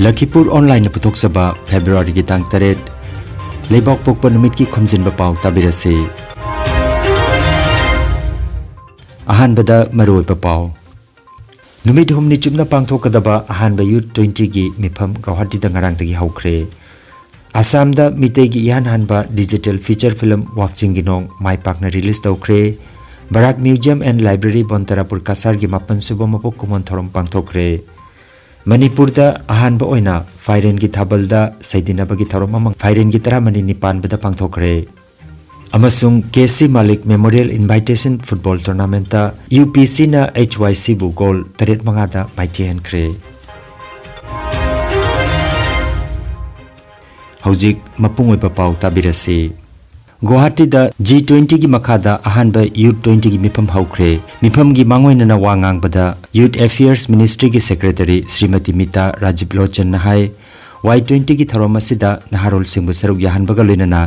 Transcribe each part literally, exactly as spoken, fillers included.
ꯂꯈꯤꯄꯨꯔ ꯑꯣꯟꯂꯥꯏꯟꯅ ꯄꯨꯊꯣꯛꯆꯕ ꯐꯦꯕ꯭ꯔꯨꯋꯥꯔꯤꯒꯤ ꯇꯥꯡ ꯇꯔꯦꯠ, ꯂꯩꯕꯥꯛꯄꯣꯛꯄ ꯅꯨꯃꯤꯠꯀꯤ ꯈꯣꯝꯖꯤꯟꯕ ꯄꯥꯎ ꯇꯥꯕꯤꯔꯁꯤ꯫ ꯑꯍꯥꯟꯕꯗ ꯃꯔꯨꯑꯣꯏꯕ ꯄꯥꯎ꯫ ꯅꯨꯃꯤꯠ ꯍꯨꯝꯅꯤ ꯆꯨꯞꯅ ꯄꯥꯡꯊꯣꯛꯀꯗꯕ ꯑꯍꯥꯟꯕ ꯌꯨꯠ ꯇ꯭ꯋꯦꯟꯇꯤꯒꯤ ꯃꯤꯐꯝ ꯒꯧꯍꯥꯇꯤꯗ ꯉꯔꯥꯡꯗꯒꯤ ꯍꯧꯈ꯭ꯔꯦ꯫ ꯑꯁꯥꯝꯗ ꯃꯤꯇꯩꯒꯤ ꯏꯍꯥꯟ ꯍꯥꯟꯕ ꯗꯤꯖꯤꯇꯦꯜ ꯐꯤꯆꯔ ꯐꯤꯂꯝ ꯋꯥꯛꯆꯤꯡꯒꯤ ꯅꯣꯡ ꯃꯥꯏ ꯄꯥꯛꯅ ꯔꯤꯂꯤꯁ ꯇꯧꯈ꯭ꯔꯦ꯫ ꯕꯔꯥꯛ ꯃ꯭ꯌꯨꯖꯤꯌꯝ ꯑꯦꯟ ꯂꯥꯏꯕ꯭ꯔꯦꯔꯤ ꯕꯣꯟꯇꯔꯥꯄꯨꯔ ꯀꯁꯥꯔꯒꯤ ꯃꯥꯄꯟ ꯁꯨꯕ ꯃꯄꯣꯛ ꯀꯨꯝꯑꯣꯟ ꯊꯧꯔꯝ ꯄꯥꯡꯊꯣꯛꯈ꯭ꯔꯦ꯫ ꯃꯅꯤꯄꯨꯔꯗ ꯑꯍꯥꯟꯕ ꯑꯣꯏꯅ ꯐꯥꯏꯔꯦꯟꯒꯤ ꯊꯥꯕꯜꯗ ꯁꯩꯗꯤꯟꯅꯕꯒꯤ ꯊꯧꯔꯝ ꯑꯃ ꯐꯥꯏꯔꯦꯟꯒꯤ ꯇꯔꯥꯃꯔꯤꯅꯤ ꯄꯥꯟꯕꯗ ꯄꯥꯡꯊꯣꯛꯈ꯭ꯔꯦ꯫ ꯑꯃꯁꯨꯡ ꯀꯦ ꯁꯤ ꯃꯥꯂꯤꯛ ꯃꯦꯃꯣꯔꯤꯌꯦꯜ ꯏꯟꯚꯥꯏꯇꯦꯁꯟ ꯐꯨꯠꯕꯣꯜ ꯇꯣꯔꯅꯥꯃꯦꯟꯠꯇ ꯌꯨ ꯄꯤ ꯁꯤꯅ ꯑꯩꯆ ꯋꯥꯏ ꯁꯤꯕꯨ ꯒꯣꯜ ꯇꯔꯦꯠ ꯃꯉꯥꯗ ꯃꯥꯏꯊꯤꯍꯟꯈ꯭ꯔꯦ꯫ ꯍꯧꯖꯤꯛ ꯃꯄꯨꯡ ꯑꯣꯏꯕ ꯄꯥꯎ ꯇꯥꯕꯤꯔꯁꯤ꯫ ꯒꯨꯋꯥꯍꯥꯇꯤꯗ ꯖꯤ ꯇ꯭ꯋꯦꯟꯇꯤꯒꯤ ꯃꯈꯥꯗ ꯑꯍꯥꯟꯕ ꯌꯨꯠ ꯇ꯭ꯋꯦꯟꯇꯤꯒꯤ ꯃꯤꯐꯝ ꯍꯧꯈ꯭ꯔꯦ꯫ ꯃꯤꯐꯝꯒꯤ ꯃꯥꯡꯑꯣꯏꯅꯅ ꯋꯥ ꯉꯥꯡꯕꯗ ꯌꯨꯠ ꯑꯦꯐꯤꯌꯔꯁ ꯃꯤꯅꯤꯁꯇ꯭ꯔꯤꯒꯤ ꯁꯦꯀ꯭ꯔꯦꯇꯔꯤ ꯁ꯭ꯔꯤꯃꯇꯤ ꯃꯤꯇꯥ ꯔꯥꯖꯤꯕ ꯂꯣꯆꯟꯅ ꯍꯥꯏ, ꯋꯥꯏ ꯇ꯭ꯋꯦꯟꯇꯤꯒꯤ ꯊꯧꯔꯝ ꯑꯁꯤꯗ ꯅꯍꯥꯔꯣꯜꯁꯤꯡꯕꯨ ꯁꯔꯨꯛ ꯌꯥꯍꯟꯕꯒ ꯂꯣꯏꯅꯅ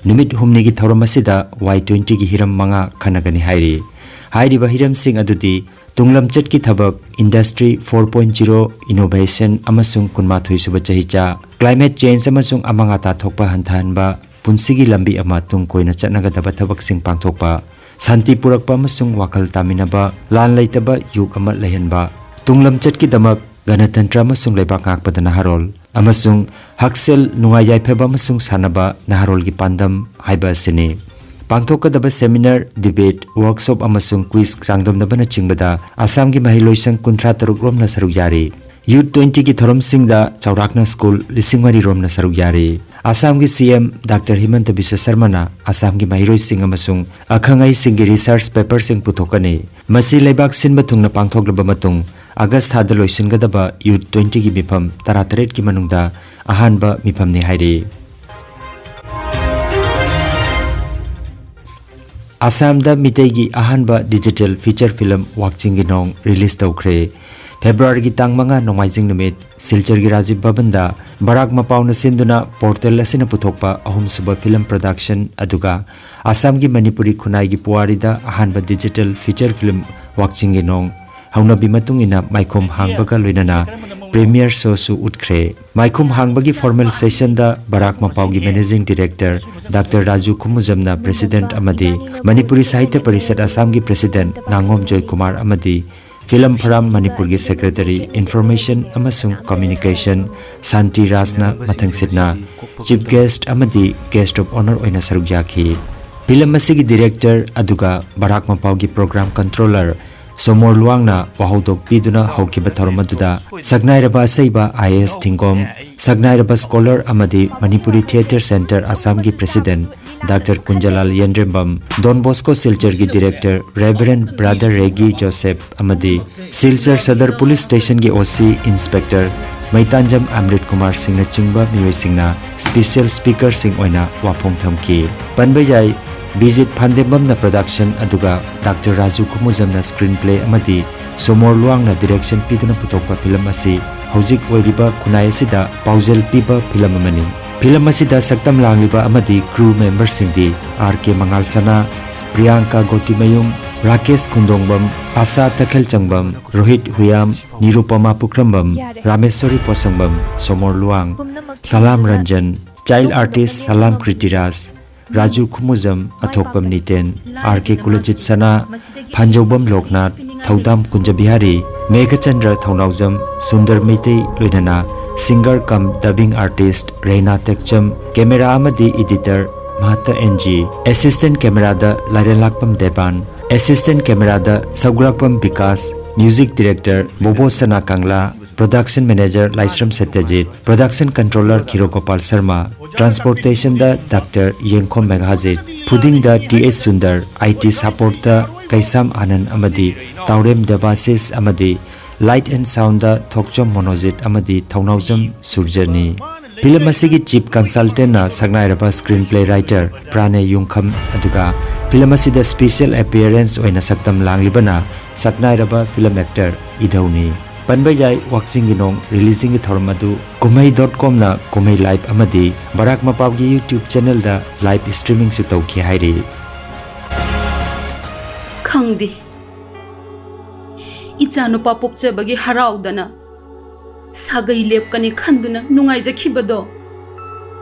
ꯅꯨꯃꯤꯠ ꯍꯨꯝꯅꯤꯒꯤ ꯊꯧꯔꯝ ꯑꯁꯤꯗ ꯋꯥꯏ ꯇ꯭ꯋꯦꯟꯇꯤꯒꯤ ꯍꯤꯔꯝ ꯃꯉꯥ ꯈꯟꯅꯒꯅꯤ ꯍꯥꯏꯔꯤ꯫ ꯍꯥꯏꯔꯤꯕ ꯍꯤꯔꯝꯁꯤꯡ ꯑꯗꯨꯗꯤ ꯇꯨꯡꯂꯝꯆꯠꯀꯤ ꯊꯕꯛ, industry four point zero, innovation ꯑꯃꯁꯨꯡ ꯀꯨꯟꯃꯥꯊꯣꯏ ꯁꯨꯕ ꯆꯍꯤꯆꯥ, ꯀ꯭ꯂꯥꯏꯃꯦꯠ ꯆꯦꯟꯖ ꯑꯃꯁꯨꯡ ꯑꯃꯥꯡ ꯑꯇꯥ ꯊꯣꯛꯄ ꯍꯟꯊꯍꯟꯕ, ꯄꯨꯟꯁꯤꯒꯤ ꯂꯝꯕꯤ ꯑꯃ ꯇꯨꯡ ꯀꯣꯏꯅ ꯆꯠꯅꯒꯗꯕ ꯊꯕꯛꯁꯤꯡ ꯄꯥꯡꯊꯣꯛꯄ, ꯁꯥꯟꯇꯤ ꯄꯨꯔꯛꯄ ꯑꯃꯁꯨꯡ ꯋꯥꯈꯜ ꯇꯥꯃꯤꯟꯅꯕ, ꯂꯥꯟ ꯂꯩꯇꯕ ꯌꯨꯒ ꯑꯃ ꯂꯩꯍꯟꯕ, ꯇꯨꯡꯂꯝꯆꯠꯀꯤꯗꯃꯛ ꯒꯅꯇꯟꯇ꯭ꯔ ꯑꯃꯁꯨꯡ ꯂꯩꯕꯥꯛ ꯉꯥꯛꯄꯗ ꯅꯍꯥꯔꯣꯜ, ꯑꯃꯁꯨꯡ ꯍꯛꯁꯦꯜ, ꯅꯨꯡꯉꯥꯏ ꯌꯥꯏꯐꯕ ꯑꯃꯁꯨꯡ ꯁꯥꯟꯅꯕ ꯅꯍꯥꯔꯣꯜꯒꯤ ꯄꯥꯟꯗꯝ ꯍꯥꯏꯕ ꯑꯁꯤꯅꯤ꯫ ꯄꯥꯡꯊꯣꯛꯀꯗꯕ ꯁꯦꯃꯤꯅꯥꯔ, ꯗꯤꯕꯦꯠ, ꯋꯥꯔꯛꯁꯣꯞ ꯑꯃꯁꯨꯡ ꯀ꯭ꯋꯤꯖ ꯆꯥꯡꯗꯝꯅꯕꯅꯆꯤꯡꯕꯗ ꯑꯁꯥꯝꯒꯤ ꯃꯍꯩꯂꯣꯏꯁꯪ ꯀꯨꯟꯊ꯭ꯔꯥ ꯇꯔꯨꯛ ꯔꯣꯝꯅ ꯁꯔꯨꯛ ꯌꯥꯔꯤ꯫ ꯌꯨꯠ ꯇ꯭ꯋꯦꯟꯇꯤꯒꯤ ꯊꯧꯔꯝꯁꯤꯡꯗ ꯆꯥꯎꯔꯥꯛꯅ ꯁ꯭ꯀꯨꯜ ꯂꯤꯁꯤꯡ ꯃꯔꯤ ꯔꯣꯝꯅ ꯁꯔꯨꯛ ꯌꯥꯔꯤ꯫ ꯑꯁꯥꯝꯒꯤ ꯁꯤ ꯑꯦꯝ ꯗꯥꯛꯇꯔ ꯍꯤꯃꯟꯇ ꯕꯤꯁ꯭ꯋ ꯁꯔꯃꯅ ꯑꯁꯥꯝꯒꯤ ꯃꯍꯩꯔꯣꯏꯁꯤꯡ ꯑꯃꯁꯨꯡ ꯑꯈꯪ ꯑꯍꯩꯁꯤꯡꯒꯤ ꯔꯤꯁꯔꯆ ꯄꯦꯄꯔꯁꯤꯡ ꯄꯨꯊꯣꯛꯀꯅꯤ꯫ ꯃꯁꯤ ꯂꯩꯕꯥꯛ ꯁꯤꯟꯕ ꯊꯨꯡꯅ ꯄꯥꯡꯊꯣꯛꯂꯕ ꯃꯇꯨꯡ, ꯑꯥꯒꯁ ꯊꯥꯗ ꯂꯣꯏꯁꯤꯟꯒꯗꯕ ꯌꯨꯠ ꯇ꯭ꯋꯦꯟꯇꯤꯒꯤ ꯃꯤꯐꯝ ꯇꯔꯥꯇꯔꯦꯠꯀꯤ ꯃꯅꯨꯡꯗ ꯑꯍꯥꯟꯕ ꯃꯤꯐꯝꯅꯤ ꯍꯥꯏꯔꯤ꯫ ꯑꯁꯥꯝꯗ ꯃꯤꯇꯩꯒꯤ ꯑꯍꯥꯟꯕ ꯗꯤꯖꯤꯇꯦꯜ ꯐꯤꯆꯔ ꯐꯤꯂꯝ ꯋꯥꯛꯆꯤꯡꯒꯤ ꯅꯣꯡ ꯔꯤꯂꯤꯁ ꯇꯧꯈ꯭ꯔꯦ꯫ ꯐꯦꯕ꯭ꯔꯨꯋꯥꯔꯤꯒꯤ ꯇꯥꯡ ꯃꯉꯥ, ꯅꯣꯡꯃꯥꯏꯖꯤꯡ ꯅꯨꯃꯤꯠ, ꯁꯤꯜꯆꯔꯒꯤ ꯔꯥꯖꯤꯕ ꯚꯕꯟꯗ ꯕꯔꯥꯛ ꯃꯄꯥꯎꯅ ꯁꯤꯟꯗꯨꯅ ꯄꯣꯔꯇꯦꯜ ꯑꯁꯤꯅ ꯄꯨꯊꯣꯛꯄ ꯑꯍꯨꯝꯁꯨꯕ ꯐꯤꯂꯝ ꯄ꯭ꯔꯗꯛꯁꯟ ꯑꯗꯨꯒ ꯑꯁꯥꯝꯒꯤ ꯃꯅꯤꯄꯨꯔꯤ ꯈꯨꯟꯅꯥꯏꯒꯤ ꯄꯨꯋꯥꯔꯤꯗ ꯑꯍꯥꯟꯕ ꯗꯤꯖꯤꯇꯦꯜ ꯐꯤꯆꯔ ꯐꯤꯂꯝ ꯋꯥꯛꯆꯤꯡꯒꯤ ꯅꯣꯡ ꯍꯧꯅꯕꯤ ꯃꯇꯨꯡ ꯏꯟꯅ ꯃꯥꯏꯈꯣꯝ ꯍꯥꯡꯕꯒ ꯂꯣꯏꯅꯅ premiere showꯁꯨ ꯎꯠꯈ꯭ꯔꯦ꯫ ꯃꯥꯏꯈꯨꯝ ꯍꯥꯡꯕꯒꯤ formal sessionꯗ ꯕꯔꯥꯛ ꯃꯄꯥꯎꯒꯤ Managing Director Doctor Raju ꯈꯨꯃꯨꯖꯝꯅ President ꯑꯃꯗꯤ ꯃꯅꯤꯄꯨꯔꯤ ꯁꯥꯍꯤꯇ꯭ꯌ ꯄꯔꯤꯁꯠ ꯑꯁꯥꯝꯒꯤ President ꯅꯥꯉꯣꯝ ꯖꯣꯏꯀꯨꯃꯥꯔ ꯑꯃꯗꯤ ꯐꯤꯂꯝ ꯐꯣꯔꯝ ꯃꯅꯤꯄꯨꯔꯒꯤ Secretary Information ꯑꯃꯁꯨꯡ Communication ꯁꯥꯟꯇꯤ ꯔꯥꯖꯅ ꯃꯊꯪꯁꯤꯠꯅ Chief Guest ꯑꯃꯗꯤ Guest of Honour ꯑꯣꯏꯅ ꯁꯔꯨꯛ ꯌꯥꯈꯤ꯫ ꯐꯤꯂꯝ ꯑꯁꯤꯒꯤ Director ꯑꯗꯨꯒ ꯕꯔꯥꯛ ꯃꯄꯥꯎꯒꯤ Program Controller ꯁꯣꯃꯣꯔ ꯂꯨꯋꯥꯡꯅ ꯋꯥꯍꯧꯗꯣꯛ ꯄꯤꯗꯨꯅ ꯍꯧꯈꯤꯕ ꯊꯧꯔꯝ ꯑꯗꯨꯗ ꯁꯛꯅꯥꯏꯔꯕ ꯑꯁꯩꯕ IAS ꯊꯤꯡꯒꯣꯝ, ꯁꯛꯅꯥꯏꯔꯕ scholar ꯑꯃꯗꯤ ꯃꯅꯤꯄꯨꯔꯤ Theatre Centre ꯑꯁꯥꯝꯒꯤ President Doctor Kunjalal Yendrembam, Don Bosco ꯁꯤꯜꯆꯔꯒꯤ Director Reverend Brother Regi Joseph ꯑꯃꯗꯤ ꯁꯤꯜꯆꯔ Sadar Police Stationꯒꯤ OC Inspector ꯃꯩꯇꯥꯟꯖꯝ ꯑꯃ꯭ꯔꯤꯠ Kumar ꯁꯤꯡꯅꯆꯤꯡꯕ ꯃꯤꯑꯣꯏꯁꯤꯡꯅ special speakerꯁꯤꯡ ꯑꯣꯏꯅ ꯋꯥꯐꯣꯡ ꯊꯝꯈꯤ꯫ ꯄꯟꯕ ꯌꯥꯏ, ꯕꯤꯖꯤꯠ ꯐꯥꯟꯗꯦꯝꯕꯝꯅ production ꯑꯗꯨꯒ Doctor ꯔꯥꯖꯨ ꯈꯨꯃꯨꯖꯝꯅ screenplay ꯑꯃꯗꯤ ꯁꯣꯃꯣꯔ ꯂꯨꯋꯥꯡꯅ direction ꯄꯤꯗꯨꯅ ꯄꯨꯊꯣꯛꯄ ꯐꯤꯂꯝ ꯑꯁꯤ ꯍꯧꯖꯤꯛ ꯑꯣꯏꯔꯤꯕ ꯈꯨꯟꯅꯥꯏ ꯑꯁꯤꯗ ꯄꯥꯎꯖꯦꯜ ꯄꯤꯕ ꯐꯤꯂꯝ ꯑꯃꯅꯤ꯫ ꯐꯤꯂꯝ ꯑꯁꯤꯗ ꯁꯛꯇꯝ ꯂꯥꯡꯂꯤꯕ ꯑꯃꯗꯤ crew memberꯁꯤꯡꯗꯤ R K ꯃꯉꯥꯜ ꯁꯅꯥ, ꯄ꯭ꯔꯤꯌꯥꯡꯀꯥ ꯒꯣꯇꯤꯃꯌꯨꯝ, ꯔꯥꯀꯦꯁ ꯈꯨꯟꯗꯣꯡꯕꯝ, ꯑꯥꯁꯥ ꯇꯈꯦꯜꯆꯪꯕꯝ, ꯔꯣꯍꯤꯠ ꯍꯨꯌꯥꯝ, ꯅꯤꯔꯨꯄꯃꯥ ꯄꯨꯈ꯭ꯔꯝꯕꯝ, ꯌꯥꯔꯦ꯫ ꯔꯥꯃꯦꯁꯣꯔꯤ ꯄꯣꯁꯪꯕꯝ, ꯁꯣꯃꯣꯔ ꯂꯨꯋꯥꯡ, ꯄꯨꯝꯅꯃꯛꯀꯤ ꯁꯂꯥꯝ ꯃꯃꯥꯡꯗ ꯔꯟꯖꯟ, child artist ꯁꯂꯥꯝ ꯄ꯭ꯔꯤꯇꯤꯔꯥꯖ, ꯔꯥꯖꯨ ꯈꯨꯃꯨꯖꯝ, ꯑꯊꯣꯛꯄꯝ ꯅꯤꯇꯦꯟ, R K ꯀꯨꯂꯖꯤꯠ ꯁꯅꯥ, ꯐꯥꯟꯖꯧꯕꯝ ꯂꯣꯛꯅꯥꯊ, ꯊꯧꯗꯥꯝ ꯀꯨꯟꯖꯕꯤꯍꯥꯔꯤ, ꯃꯦꯘꯆꯟꯗ꯭ꯔ ꯊꯧꯅꯥꯎꯖꯝ, ꯁꯨꯟꯗꯔ ꯃꯩꯇꯩ ꯂꯣꯏꯅꯅ singer cum dubbing artist ꯔꯦꯅꯥ ꯇꯦꯛꯆꯝ, camera ꯑꯃꯗꯤ editor ꯃꯍꯥꯇ NG, assistant cameraꯗ ꯂꯥꯏꯔꯦꯟꯂꯥꯛꯄꯝ Devan, assistant cameraꯗ ꯁꯧꯒ꯭ꯔꯥꯛꯄꯝ Vikas, music director ꯕꯣꯕꯣ ꯁꯅꯥ ꯀꯪꯂꯥ, production manager ꯂꯥꯏꯁ꯭ꯔꯝ ꯁꯇ꯭ꯌꯖꯤꯠ, production controller ꯈꯤꯔꯣꯒꯣꯄꯥꯜ ꯁꯔꯃ, transportationꯗ Doctor ꯌꯦꯡꯈꯣꯝ ꯃꯦꯘꯥꯖꯤꯠ, ꯐꯨꯗꯤꯡꯗ T H ꯁꯨꯟꯗꯔ, IT supportꯇ ꯀꯩꯁꯥꯝ ꯑꯥꯅꯟ ꯑꯃꯗꯤ ꯇꯥꯎꯔꯦꯝ ꯗꯦꯕꯥꯁꯤꯁ ꯑꯃꯗꯤ light and soundꯗ ꯊꯣꯛꯆꯣꯝ ꯃꯣꯅꯣꯖꯤꯠ ꯑꯃꯗꯤ ꯊꯧꯅꯥꯎꯖꯝ ꯁꯨꯔꯖꯅꯤ꯫ ꯐꯤꯂꯝ ꯑꯁꯤꯒꯤ chief consultantꯅ ꯁꯛꯅꯥꯏꯔꯕ screenplay writer ꯄ꯭ꯔꯥꯅꯦ ꯌꯨꯝꯈꯝ, ꯑꯗꯨꯒ ꯐꯤꯂꯝ ꯑꯁꯤꯗ special appearance ꯑꯣꯏꯅ ꯁꯛꯇꯝ ꯂꯥꯡꯂꯤꯕꯅ ꯁꯛꯅꯥꯏꯔꯕ film actor ꯏꯙꯧꯅꯤ꯫ ꯄꯟꯕ ꯌꯥꯏ, ꯋꯥꯛꯆꯤꯡꯒꯤ ꯅꯣꯡ releasingꯒꯤ ꯊꯧꯔꯝ ꯑꯗꯨ ꯀꯨꯝꯍꯩ dot comꯅ ꯀꯨꯝꯍꯩ live ꯑꯃꯗꯤ ꯕꯔꯥꯛ ꯃꯄꯥꯎꯒꯤ YouTube channelꯗ live streamingꯁꯨ ꯇꯧꯈꯤ ꯍꯥꯏꯔꯤ꯫ ꯈꯪꯗꯦ, ꯏꯆꯥꯅꯨꯄꯥ ꯄꯣꯛꯆꯕꯒꯤ ꯍꯔꯥꯎꯗꯅ ꯁꯥꯒꯩ ꯂꯦꯞꯀꯅꯤ ꯈꯟꯗꯨꯅ ꯅꯨꯡꯉꯥꯏꯖꯈꯤꯕꯗꯣ,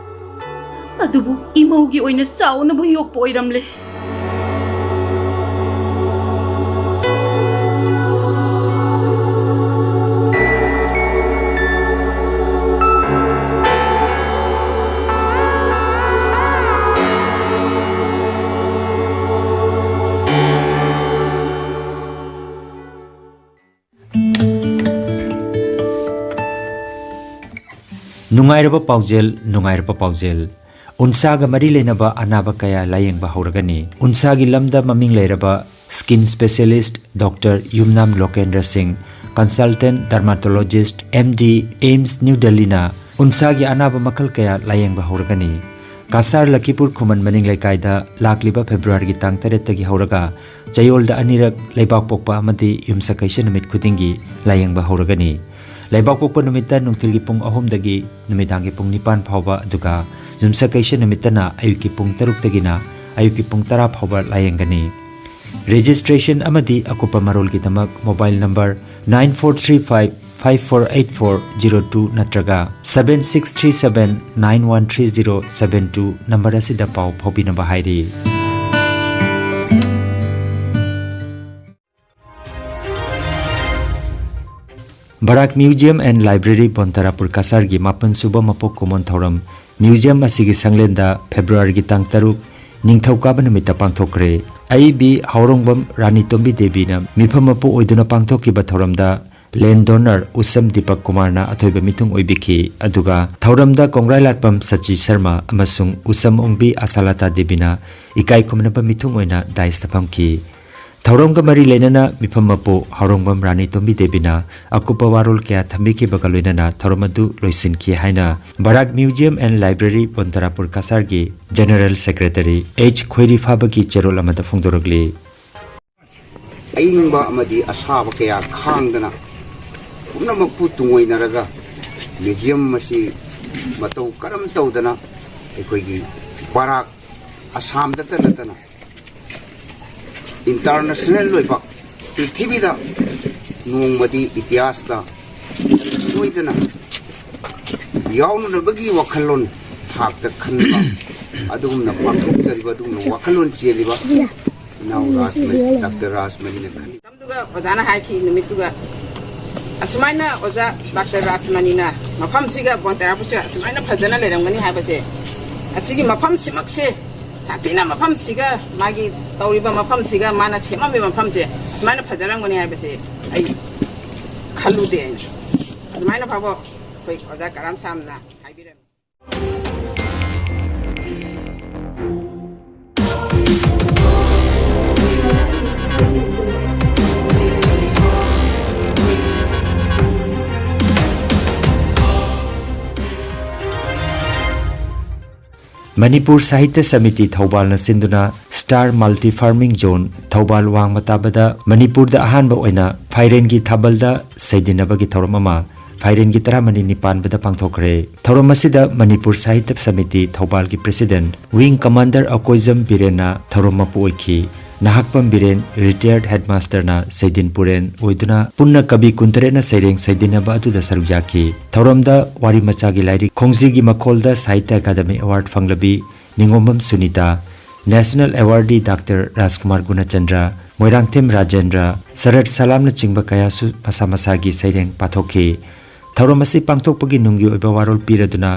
ꯑꯗꯨꯕꯨ ꯏꯃꯧꯒꯤ ꯑꯣꯏꯅ ꯆꯥꯎꯅꯕ ꯌꯣꯛꯄ ꯑꯣꯏꯔꯝꯂꯦ꯫ ꯅꯨꯡꯉꯥꯏꯔꯕ ꯄꯥꯎꯖꯦꯜ, ꯅꯨꯡꯉꯥꯏꯔꯕ ꯄꯥꯎꯖꯦꯜ꯫ ꯎꯟꯁꯥꯒ ꯃꯔꯤ ꯂꯩꯅꯕ ꯑꯅꯥꯕ ꯀꯌꯥ ꯂꯥꯌꯦꯡꯕ ꯍꯧꯔꯒꯅꯤ꯫ ꯎꯟꯁꯥꯒꯤ ꯂꯝꯗ ꯃꯃꯤꯡ ꯂꯩꯔꯕ skin specialist Doctor ꯌꯨꯝꯅꯥꯝ ꯂꯣꯀꯦꯟꯗ꯭ꯔ ꯁꯤꯡ, consultant dermatologist, M D, AIIMS New Delhi ꯅ ꯎꯟꯁꯥꯒꯤ ꯑꯅꯥꯕ ꯃꯈꯜ ꯀꯌꯥ ꯂꯥꯌꯦꯡꯕ ꯍꯧꯔꯒꯅꯤ꯫ ꯀꯁꯥꯔ ꯂꯈꯤꯄꯨꯔ ꯈꯨꯃꯟ ꯃꯅꯤꯡ ꯂꯩꯀꯥꯏꯗ ꯂꯥꯛꯂꯤꯕ ꯐꯦꯕ꯭ꯔꯨꯋꯥꯔꯤꯒꯤ ꯇꯥꯡ ꯇꯔꯦꯠꯇꯒꯤ ꯍꯧꯔꯒ ꯆꯌꯣꯜꯗ ꯑꯅꯤꯔꯛ ꯂꯩꯕꯥꯛꯄꯣꯛꯄ ꯑꯃꯗꯤ ꯌꯨꯝꯁꯀꯩꯁ ꯅꯨꯃꯤꯠ ꯈꯨꯗꯤꯡꯒꯤ ꯂꯥꯌꯦꯡꯕ ꯍꯧꯔꯒꯅꯤ꯫ ꯂꯩꯕꯥꯛꯄꯣꯛꯄ ꯅꯨꯃꯤꯠꯇ ꯅꯨꯡꯊꯤꯜꯒꯤ ꯄꯨꯡ ꯑꯍꯨꯝꯗꯒꯤ ꯅꯨꯃꯤꯗꯥꯡꯒꯤ ꯄꯨꯡ ꯅꯤꯄꯥꯟ ꯐꯥꯎꯕ, ꯑꯗꯨꯒ ꯌꯨꯝꯁꯀꯩꯁ ꯅꯨꯃꯤꯠꯇꯅ ꯑꯌꯨꯛꯀꯤ ꯄꯨꯡ ꯇꯔꯨꯛꯇꯒꯤꯅ ꯑꯌꯨꯛꯀꯤ ꯄꯨꯡ ꯇꯔꯥ ꯐꯥꯎꯕ ꯂꯥꯌꯦꯡꯒꯅꯤ꯫ Registration ꯑꯃꯗꯤ ꯑꯀꯨꯞꯄ ꯃꯔꯣꯜꯒꯤꯗꯃꯛ mobile number nine four three five five four eight four zero two ꯅꯠꯇ꯭ꯔꯒ seven six three seven nine one three zero seven two number ꯑꯁꯤꯗ ꯄꯥꯎ ꯐꯥꯎꯕꯤꯅꯕ ꯍꯥꯏꯔꯤ꯫ ꯕꯔꯥꯛ Museum and Library ꯕꯣꯟꯇꯔꯥꯄꯨꯔ ꯀꯁꯥꯔꯒꯤ ꯃꯥꯄꯟ ꯁꯨꯕ ꯃꯄꯣꯛ ꯀꯨꯝꯑꯣꯟ ꯊꯧꯔꯝ museum ꯑꯁꯤꯒꯤ ꯁꯪꯂꯦꯟꯗ ꯐꯦꯕ꯭ꯔꯨꯋꯥꯔꯤꯒꯤ ꯇꯥꯡ ꯇꯔꯨꯛ ꯅꯤꯡꯊꯧꯀꯥꯕ ꯅꯨꯃꯤꯠꯇ ꯄꯥꯡꯊꯣꯛꯈ꯭ꯔꯦ꯫ ꯑꯏꯕꯤ ꯍꯥꯎꯔꯣꯡꯕꯝ ꯔꯥꯅꯤ ꯇꯣꯝꯕꯤ ꯗꯦꯕꯤꯅ ꯃꯤꯐꯝ ꯃꯄꯨ ꯑꯣꯏꯗꯨꯅ ꯄꯥꯡꯊꯣꯛꯈꯤꯕ ꯊꯧꯔꯝꯗ land donor ꯎꯁꯝ ꯗꯤꯄꯛ ꯀꯨꯃꯥꯔꯅ ꯑꯊꯣꯏꯕ ꯃꯤꯊꯨꯡ ꯑꯣꯏꯕꯤꯈꯤ꯫ ꯑꯗꯨꯒ ꯊꯧꯔꯝꯗ ꯀꯣꯡꯒ꯭ꯔꯥꯏꯂꯥꯠꯄꯝ ꯁꯆꯤ ꯁꯔꯃ ꯑꯃꯁꯨꯡ ꯎꯁꯝ ꯑꯣꯡꯕꯤ ꯑꯁꯥꯂꯥꯇꯥ ꯗꯦꯕꯤꯅ ꯏꯀꯥꯏ ꯈꯨꯝꯅꯕ ꯃꯤꯊꯨꯡ ꯑꯣꯏꯅ dais ꯇ ꯐꯝꯈꯤ꯫ ꯊꯧꯔꯝꯒ ꯃꯔꯤ ꯂꯩꯅꯅ ꯃꯤꯐꯝ ꯃꯄꯨ ꯍꯥꯎꯔꯣꯡꯕꯝ ꯔꯥꯅꯤ ꯇꯣꯝꯕꯤ ꯗꯦꯕꯤꯅ ꯑꯀꯨꯞꯄ ꯋꯥꯔꯣꯜ ꯀꯌꯥ ꯊꯝꯕꯤꯈꯤꯕꯒ ꯂꯣꯏꯅꯅ ꯊꯧꯔꯝ ꯑꯗꯨ ꯂꯣꯏꯁꯤꯟꯈꯤ ꯍꯥꯏꯅ ꯕꯔꯥꯛ Museum and Library ꯕꯣꯟꯇꯔꯥꯄꯨꯔ ꯀꯁꯥꯔꯒꯤ General Secretary H ꯈꯣꯏꯔꯤꯐꯥꯕꯒꯤ ꯆꯦꯔꯣꯜ ꯑꯃꯗ ꯐꯣꯡꯗꯣꯔꯛꯂꯤ꯫ ꯑꯏꯪꯕ ꯑꯃꯗꯤ ꯑꯁꯥꯕ ꯀꯌꯥ ꯈꯥꯡꯗꯅ ꯄꯨꯝꯅꯃꯛꯄꯨ ꯇꯨꯡꯑꯣꯏꯅꯔꯒ museum ꯑꯁꯤ ꯃꯇꯧ ꯀꯔꯝ ꯇꯧꯗꯅ ꯑꯩꯈꯣꯏꯒꯤ ꯕꯔꯥꯛ ꯑꯁꯥꯝꯗꯇ ꯅꯠꯇꯅ international ꯑꯣꯏꯕ ꯄ꯭ꯔꯤꯊꯤꯕꯤꯗ ꯅꯣꯡꯃꯗꯤ ꯏꯇꯤꯍꯥꯁꯇ ꯁꯣꯏꯗꯅ ꯌꯥꯎꯅꯅꯕꯒꯤ ꯋꯥꯈꯜꯂꯣꯟ ꯊꯥꯛꯇ ꯈꯟꯕ, ꯑꯗꯨꯒꯨꯝꯅ ꯄꯥꯡꯊꯣꯛꯆꯔꯤꯕ, ꯑꯗꯨꯒꯨꯝꯅ ꯋꯥꯈꯜꯂꯣꯟ ꯆꯦꯜꯂꯤꯕ ꯏꯅꯥꯎ ꯔꯥꯖꯃꯅꯤ, ꯗꯥꯛꯇꯔ ꯔꯥꯖꯃꯅꯤꯅ ꯈꯜꯂꯤ꯫ ꯑꯗꯨꯒ ꯑꯣꯖꯥꯅ ꯍꯥꯏꯈꯤ ꯅꯨꯃꯤꯠꯇꯨꯒ, ꯑꯁꯨꯃꯥꯏꯅ ꯑꯣꯖꯥ ꯗꯥꯛꯇꯔ ꯔꯥꯖꯃꯅꯤꯅ ꯃꯐꯝꯁꯤꯒ ꯕꯣꯟꯇꯦꯔꯥ ꯄꯨꯁꯤꯒ ꯑꯁꯨꯃꯥꯏꯅ ꯐꯖꯅ ꯂꯩꯔꯝꯒꯅꯤ ꯍꯥꯏꯕꯁꯦ, ꯑꯁꯤꯒꯤ ꯃꯐꯝꯁꯤꯃꯛꯁꯦ, ꯁꯥꯊꯤꯅ ꯃꯐꯝꯁꯤꯒ, ꯃꯥꯒꯤ ꯇꯧꯔꯤꯕ ꯃꯐꯝꯁꯤꯒ, ꯃꯥꯅ ꯁꯦꯝꯃꯝꯃꯤꯕ ꯃꯐꯝꯁꯦ ꯑꯁꯨꯃꯥꯏꯅ ꯐꯖꯔꯝꯒꯅꯤ ꯍꯥꯏꯕꯁꯦ ꯑꯩ ꯈꯜꯂꯨꯗꯦ꯫ ꯑꯗꯨꯃꯥꯏꯅ ꯐꯥꯎꯕ ꯑꯩꯈꯣꯏ ꯑꯣꯖꯥ ꯀꯔꯝ ꯁꯥꯝꯅ ꯍꯥꯏꯕꯤꯔꯝꯃꯤ꯫ ꯃꯅꯤꯄꯨꯔ ꯁꯥꯍꯤꯇ꯭ꯌ ꯁꯃꯤꯇꯤ ꯊꯧꯕꯥꯜꯅ ꯁꯤꯟꯗꯨꯅ star multi farming zone Thoubal ꯋꯥꯡꯃ ꯇꯥꯕꯗ ꯃꯅꯤꯄꯨꯔꯗ ꯑꯍꯥꯟꯕ ꯑꯣꯏꯅ ꯐꯥꯏꯔꯦꯟꯒꯤ ꯊꯥꯕꯜꯗ ꯁꯩꯗꯤꯟꯅꯕꯒꯤ ꯊꯧꯔꯝ ꯑꯃ ꯐꯥꯏꯔꯦꯟꯒꯤ ꯇꯔꯥꯃꯔꯤꯅꯤ ꯄꯥꯟꯕꯗ ꯄꯥꯡꯊꯣꯛꯈ꯭ꯔꯦ꯫ ꯊꯧꯔꯝ ꯑꯁꯤꯗ ꯃꯅꯤꯄꯨꯔ ꯁꯥꯍꯤꯇ꯭ꯌ ꯁꯃꯤꯇꯤ ꯊꯧꯕꯥꯜꯒꯤ ꯄ꯭ꯔꯦꯁꯤꯗꯦꯟꯠ ꯋꯤꯡ ꯀꯃꯥꯟꯗꯔ ꯑꯀꯣꯏꯖꯝ ꯕꯤꯔꯦꯟꯅ ꯊꯧꯔꯝ ꯃꯄꯨ ꯑꯣꯏꯈꯤ꯫ ꯅꯍꯥꯛꯄꯝ ꯕꯤꯔꯦꯟ, ꯔꯤꯇꯥꯌꯔꯗ ꯍꯦꯗꯃꯥꯁꯇꯔꯅ ꯁꯩꯗꯤꯟ ꯄꯨꯔꯦꯟ ꯑꯣꯏꯗꯨꯅ ꯄꯨꯟꯅ ꯀꯕꯤ ꯀꯨꯟꯇꯔꯦꯠꯅ ꯁꯩꯔꯦꯡ ꯁꯩꯗꯤꯟꯅꯕ ꯑꯗꯨꯗ ꯁꯔꯨꯛ ꯌꯥꯈꯤ꯫ ꯊꯧꯔꯝꯗ ꯋꯥꯔꯤ ꯃꯆꯥꯒꯤ ꯂꯥꯏꯔꯤꯛ ꯈꯣꯡꯖꯤꯒꯤ ꯃꯈꯣꯜꯗ ꯁꯥꯍꯤꯇ꯭ꯌ ꯑꯀꯥꯗꯃꯤ ꯑꯦꯋꯥꯔꯗ ꯐꯪꯂꯕꯤ ꯅꯤꯉꯣꯝꯕꯝ ꯁꯨꯅꯤꯇꯥ, ꯅꯦꯁꯅꯦꯜ ꯑꯦꯋꯥꯔꯗꯤ ꯗꯥꯛꯇꯔ ꯔꯥꯖꯀꯨꯃꯥꯔ ꯒꯨꯅꯆꯟꯗ꯭ꯔ, ꯃꯣꯏꯔꯥꯡꯊꯦꯝ ꯔꯥꯖꯦꯟꯗ꯭ꯔ, ꯁꯔꯠ ꯁꯂꯥꯝꯅꯆꯤꯡꯕ ꯀꯌꯥꯁꯨ ꯃꯁꯥ ꯃꯁꯥꯒꯤ ꯁꯩꯔꯦꯡ ꯄꯥꯊꯣꯛꯈꯤ꯫ ꯊꯧꯔꯝ ꯑꯁꯤ ꯄꯥꯡꯊꯣꯛꯄꯒꯤ ꯅꯨꯡꯒꯤ ꯑꯣꯏꯕ ꯋꯥꯔꯣꯜ ꯄꯤꯔꯗꯨꯅ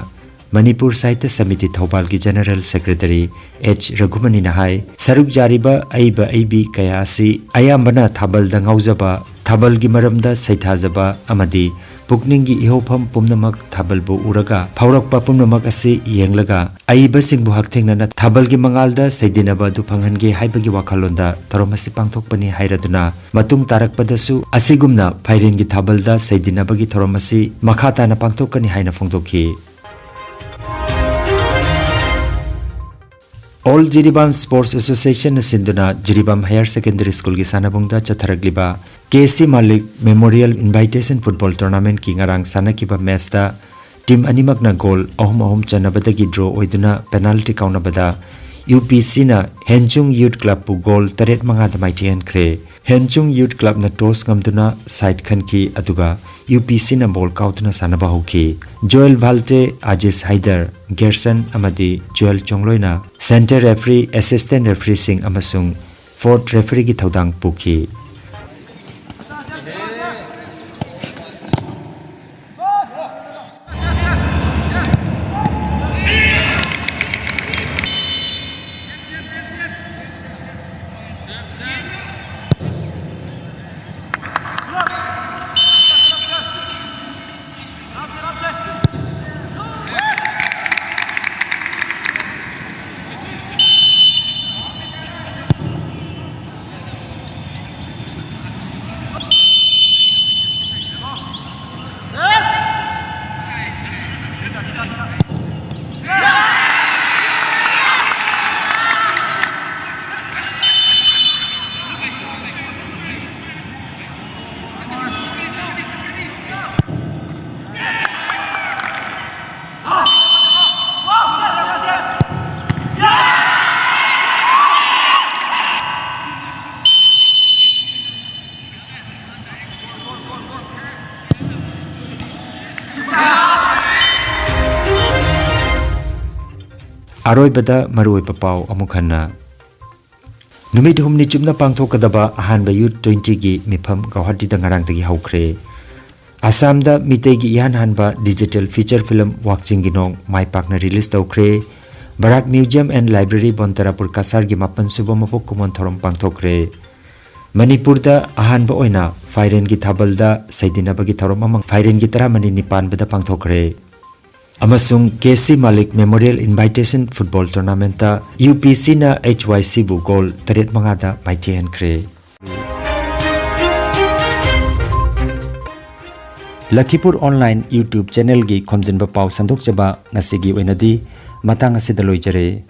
ꯃꯅꯤꯄꯨꯔ ꯁꯥꯍꯤꯇ꯭ꯌ ꯁꯃꯤꯇꯤ ꯊꯧꯕꯥꯜꯒꯤ ꯖꯦꯅꯔꯦꯜ ꯁꯦꯀ꯭ꯔꯦꯇꯔꯤ ꯑꯦꯆ ꯔꯘꯨꯃꯅꯤꯅ ꯍꯥꯏ, ꯁꯔꯨꯛ ꯌꯥꯔꯤꯕ ꯑꯏꯕ ꯑꯏꯕꯤ ꯀꯌꯥ ꯑꯁꯤ ꯑꯌꯥꯝꯕꯅ ꯊꯥꯕꯜꯗ ꯉꯥꯎꯖꯕ, ꯊꯥꯕꯜꯒꯤ ꯃꯔꯝꯗ ꯁꯩꯊꯥꯖꯕ ꯑꯃꯗꯤ ꯄꯨꯛꯅꯤꯡꯒꯤ ꯏꯍꯧꯐꯝ ꯄꯨꯝꯅꯃꯛ ꯊꯥꯕꯜꯕꯨ ꯎꯔꯒ ꯐꯥꯎꯔꯛꯄ ꯄꯨꯝꯅꯃꯛ ꯑꯁꯤ ꯌꯦꯡꯂꯒ ꯑꯏꯕꯁꯤꯡꯕꯨ ꯍꯛꯊꯦꯡꯅꯅ ꯊꯥꯕꯜꯒꯤ ꯃꯉꯥꯜꯗ ꯁꯩꯗꯤꯟꯅꯕ ꯑꯗꯨ ꯐꯪꯍꯟꯒꯦ ꯍꯥꯏꯕꯒꯤ ꯋꯥꯈꯜꯂꯣꯟꯗ ꯊꯧꯔꯝ ꯑꯁꯤ ꯄꯥꯡꯊꯣꯛꯄꯅꯤ ꯍꯥꯏꯔꯗꯨꯅ, ꯃꯇꯨꯡ ꯇꯥꯔꯛꯄꯗꯁꯨ ꯑꯁꯤꯒꯨꯝꯅ ꯐꯥꯏꯔꯦꯟꯒꯤ ꯊꯥꯕꯜꯗ ꯁꯩꯗꯤꯟꯅꯕꯒꯤ ꯊꯧꯔꯝ ꯑꯁꯤ ꯃꯈꯥ ꯇꯥꯅ ꯄꯥꯡꯊꯣꯛꯀꯅꯤ ꯍꯥꯏꯅ ꯐꯣꯡꯗꯣꯛꯈꯤ꯫ ꯑꯣꯜ ꯖꯤꯔꯤꯕꯥꯝ ꯁ꯭ꯄꯣꯔꯠꯁ ꯑꯦꯁꯣꯁꯤꯌꯦꯁꯟꯅ ꯁꯤꯟꯗꯨꯅ ꯖꯤꯔꯤꯕꯥꯝ ꯍꯥꯌꯔ ꯁꯦꯀꯦꯟꯗꯔꯤ ꯁ꯭ꯀꯨꯜꯒꯤ ꯁꯥꯟꯅꯕꯨꯡꯗ ꯆꯠꯊꯔꯛꯂꯤꯕ ꯀꯦ ꯁꯤ ꯃꯥꯂꯤꯛ ꯃꯦꯃꯣꯔꯤꯌꯦꯜ ꯏꯟꯚꯥꯏꯇꯦꯁꯟ ꯐꯨꯠꯕꯣꯜ ꯇꯣꯔꯅꯥꯃꯦꯟꯠꯀꯤ ꯉꯔꯥꯡ ꯁꯥꯟꯅꯈꯤꯕ ꯃꯦꯆꯇ ꯇꯤꯝ ꯑꯅꯤꯃꯛꯅ ꯒꯣꯜ ꯑꯍꯨꯝ ꯑꯍꯨꯝ ꯆꯟꯅꯕꯗꯒꯤ ꯗ꯭ꯔꯣ ꯑꯣꯏꯗꯨꯅ ꯄꯦꯅꯥꯜꯇꯤ ꯀꯥꯎꯅꯕꯗ UPCꯅ ꯍꯦꯟꯆꯨꯡ Youth Clubꯄꯨ ꯒꯣꯜ ꯇꯔꯦꯠ ꯃꯉꯥꯗ ꯃꯥꯏꯊꯤꯍꯟꯈ꯭ꯔꯦ꯫ ꯍꯦꯟꯆꯨꯡ Youth Clubꯅ toss ꯉꯝꯗꯨꯅ side ꯈꯟꯈꯤ, ꯑꯗꯨꯒ UPCꯅ ꯕꯣꯜ ꯀꯥꯎꯗꯨꯅ ꯁꯥꯟꯅꯕ ꯍꯧꯈꯤ꯫ ꯖꯣꯌꯦꯜ ꯚꯥꯜꯇꯦ, ꯑꯥꯖꯤꯁ ꯍꯥꯏꯗꯔ, ꯒꯦꯔꯁꯟ ꯑꯃꯗꯤ ꯖꯣꯌꯦꯜ ꯆꯣꯡꯂꯣꯏꯅ center referee, assistant refereeꯁꯤꯡ ꯑꯃꯁꯨꯡ fourth refereeꯒꯤ ꯊꯧꯗꯥꯡ ꯄꯨꯈꯤ꯫ ꯑꯔꯣꯏꯕꯗ ꯃꯔꯨꯑꯣꯏꯕ ꯄꯥꯎ ꯑꯃꯨꯛ ꯍꯟꯅ꯫ ꯅꯨꯃꯤꯠ ꯍꯨꯝꯅꯤ ꯆꯨꯞꯅ ꯄꯥꯡꯊꯣꯛꯀꯗꯕ ꯑꯍꯥꯟꯕ Youth twentyꯒꯤ ꯃꯤꯐꯝ ꯒꯧꯍꯥꯇꯤꯗ ꯉꯔꯥꯡꯗꯒꯤ ꯍꯧꯈ꯭ꯔꯦ꯫ ꯑꯁꯥꯝꯗ ꯃꯤꯇꯩꯒꯤ ꯏꯍꯥꯟ ꯍꯥꯟꯕ digital feature film ꯋꯥꯛꯆꯤꯡꯒꯤ ꯅꯣꯡ ꯃꯥꯏ ꯄꯥꯛꯅ release ꯇꯧꯈ꯭ꯔꯦ꯫ Barak Museum and Library ꯕꯣꯟꯇꯔꯥꯄꯨꯔ ꯀꯁꯥꯔꯒꯤ ꯃꯥꯄꯟ ꯁꯨꯕ ꯃꯄꯣꯛ ꯀꯨꯝꯑꯣꯟ ꯊꯧꯔꯝ ꯄꯥꯡꯊꯣꯛꯈ꯭ꯔꯦ꯫ ꯃꯅꯤꯄꯨꯔꯗ ꯑꯍꯥꯟꯕ ꯑꯣꯏꯅ ꯐꯥꯏꯔꯦꯟꯒꯤ ꯊꯥꯕꯜꯗ ꯁꯩꯗꯤꯟꯅꯕꯒꯤ ꯊꯧꯔꯝ ꯑꯃ ꯐꯥꯏꯔꯦꯟꯒꯤ ꯇꯔꯥꯃꯔꯤ ꯅꯤꯄꯥꯟꯕꯗ ꯄꯥꯡꯊꯣꯛꯈ꯭ꯔꯦ꯫ ꯑꯃꯁꯨꯡ KC Malik Memorial Invitation Football Tournamentꯇ UPCꯅ HYCꯕꯨ ꯒꯣꯜ ꯇꯔꯦꯠ ꯃꯉꯥꯗ ꯃꯥꯏꯊꯤꯍꯟꯈ꯭ꯔꯦ꯫ ꯂꯈꯤꯄꯨꯔ Online YouTube channelꯒꯤ ꯈꯣꯝꯖꯤꯟꯕ ꯄꯥꯎ ꯁꯟꯗꯣꯛꯆꯕ ꯉꯁꯤꯒꯤ ꯑꯣꯏꯅꯗꯤ ꯃꯇꯥꯡ ꯑꯁꯤꯗ ꯂꯣꯏꯖꯔꯦ꯫